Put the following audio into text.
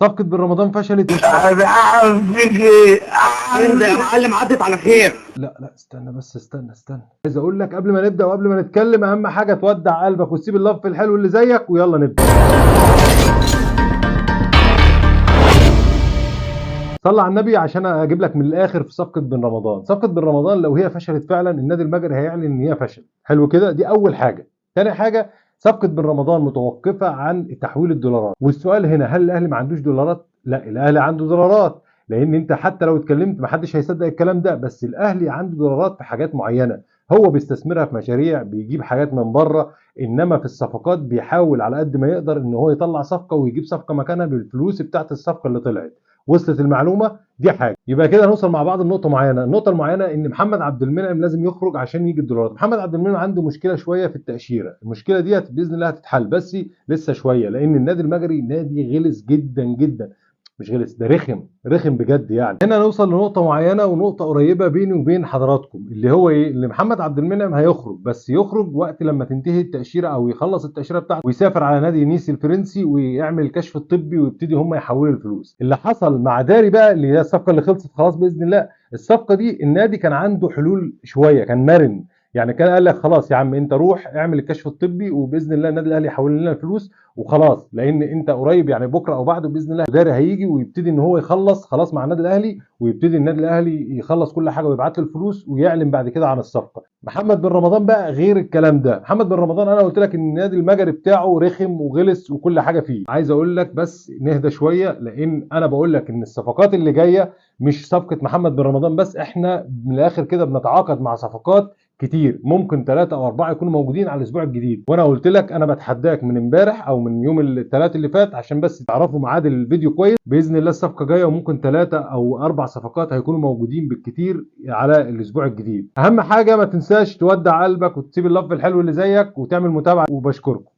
صفقة بن رمضان فشلت. يا معلم عدت على خير. لا لا، استنى بس، استنى استنى، عايز اقول لك قبل ما نبدا وقبل ما نتكلم، اهم حاجة تودع قلبك وتسيب اللف الحلو اللي زيك، ويلا نبدا. صلى على النبي عشان اجيب لك من الاخر في صفقة بن رمضان. صفقة بن رمضان لو هي فشلت فعلا، النادي المجري هيعلن ان هي فشلت. حلو كده، دي اول حاجة. تاني حاجة، صفقة بن رمضان متوقفه عن تحويل الدولارات. والسؤال هنا، هل الاهلي ما عندوش دولارات؟ لا، الاهلي عنده دولارات، لان انت حتى لو اتكلمت ما حدش هيصدق الكلام ده، بس الاهلي عنده دولارات في حاجات معينة هو بيستثمرها في مشاريع، بيجيب حاجات من بره، انما في الصفقات بيحاول على قد ما يقدر ان هو يطلع صفقة ويجيب صفقة مكانها بالفلوس بتاعت الصفقة اللي طلعت. وصلت المعلومة دي؟ حاجة. يبقى كده هنوصل مع بعض لنقطة معينة. النقطة المعينة ان محمد عبد المنعم لازم يخرج عشان يجي الدولارات. محمد عبد المنعم عنده مشكلة شوية في التاشيره، المشكلة ديت باذن الله هتتحل، بس لسه شوية، لان النادي المجري نادي غلس جدا جدا، مش غلس ده، رخم رخم بجد يعني. هنا نوصل لنقطة معينة ونقطة قريبه بيني وبين حضراتكم، اللي هو ايه؟ اللي محمد عبد المنعم هيخرج، بس يخرج وقت لما تنتهي التاشيره او يخلص التاشيره بتاعته ويسافر على نادي نيس الفرنسي ويعمل الكشف الطبي ويبتدي هم يحولوا الفلوس. اللي حصل مع داري بقى، اللي هي الصفقة اللي خلصت خلاص باذن الله، الصفقة دي النادي كان عنده حلول شوية، كان مرن يعني، كان قال لك خلاص يا عم انت روح اعمل الكشف الطبي وباذن الله النادي الاهلي يحول لنا الفلوس وخلاص، لان انت قريب يعني بكره او بعده باذن الله داري هيجي ويبتدي ان هو يخلص خلاص مع النادي الاهلي، ويبتدي النادي الاهلي يخلص كل حاجة ويبعت له الفلوس ويعلن بعد كده عن الصفقة. محمد بن رمضان بقى غير الكلام ده. محمد بن رمضان انا قلت لك ان النادي المجري بتاعه رخم وغلس وكل حاجة فيه. عايز اقول لك بس نهدى شوية، لان انا بقول لك ان الصفقات اللي جاية مش صفقة محمد بن رمضان بس، احنا من الاخر كده بنتعاقد مع صفقات كتير، ممكن 3 أو 4 يكونوا موجودين على الاسبوع الجديد. وانا قلت لك انا بتحداك من امبارح او من يوم الثلاث اللي فات عشان بس تعرفوا ميعاد الفيديو كويس، باذن الله الصفقة جاية وممكن 3 أو 4 صفقات هيكونوا موجودين بالكتير على الاسبوع الجديد. اهم حاجة ما تنساش تودع قلبك وتسيب اللف الحلو اللي زيك وتعمل متابعه، وبشكركم.